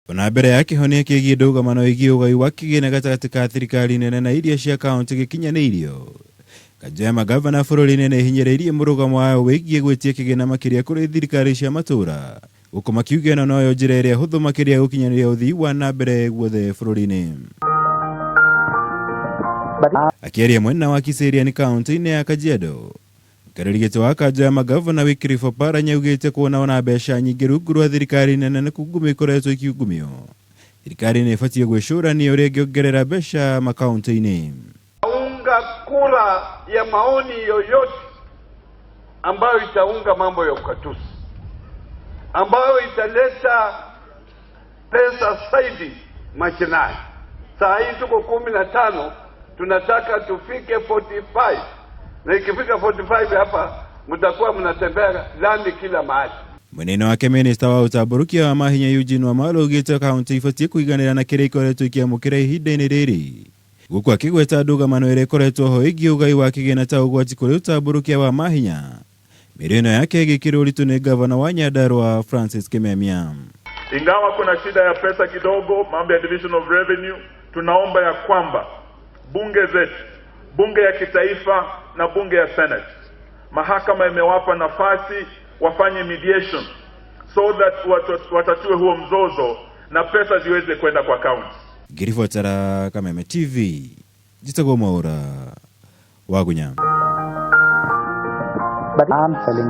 Ona mbere ya kĩhonia kĩgiĩ ndũgamano ĩgiĩ ũgai wa kĩgĩna gatagatĩ ka thirikari nene na iria cia kaunti gĩkinyanĩirio, kanjũ ya magavana bũrũri-inĩ nĩ ĩhinyĩrĩirie mũrũgamo wayo wĩgiĩ gwĩtia kĩgĩna makĩria kũrĩ thirikari cia matũũra, gũkũ makiuga ĩno noyo njĩra ĩrĩa hũthũ makĩria gũkinyanĩria ũthii wa na mbere guothe bũrũri-inĩ. Akĩaria mwena wa Kiserian kaunti-inĩ ya Kajiado, Mũikarĩri gĩtĩ wa kanjũ ya magavana Wycliffe Oparanya augĩte kuona ona mbeca nyingĩ rungu rwa thirikari nene nĩ kungumio ikoretwo ikiungumio, thirikari nĩ ĩbatiĩ gwĩcũrania ũrĩa ĩngĩongerera mbeca makaunti-inĩ. Unga kura ya maoni yoyote ambayo itaunga mambo ya ukatuzi, ambayo italeta pesa zaidi mashinani. Saa hii tuko 15, tunataka tufike 45, na ikifika 45 hapa mtakuwa mnatembea lami kila mahali. Mwena-inĩ wake, minista wa ũtambũrũkia wa mahinya Eugene Wamalwa augĩte kaunti ibatiĩ kũiganĩra na kĩrĩa ikoretwo ikĩamũkĩra ihinda-inĩ rĩrĩ, gũkũ akĩgweta ndũgamano ĩrĩa ĩkoretwo ho ĩgiĩ ũgai wa kĩgĩna ta ũgwati kũrĩ ũtambũrũkia wa mahinya. Mĩario ĩno yake ĩgĩkĩrwo ũritũ nĩ gavana wa Nyandarua Francis Kimemia. Ingawa kuna shida ya pesa kidogo, mambo ya division of revenue, tunaomba ya kwamba bunge zetu, bunge ya kitaifa na bunge ya Senate, mahakama imewapa nafasi wafanye mediation so that watatue huo mzozo na pesa ziweze kwenda kwa county. Ngĩribotera Kameme TV, njĩtagwo Mwaũra Wagunya. But I'm selling.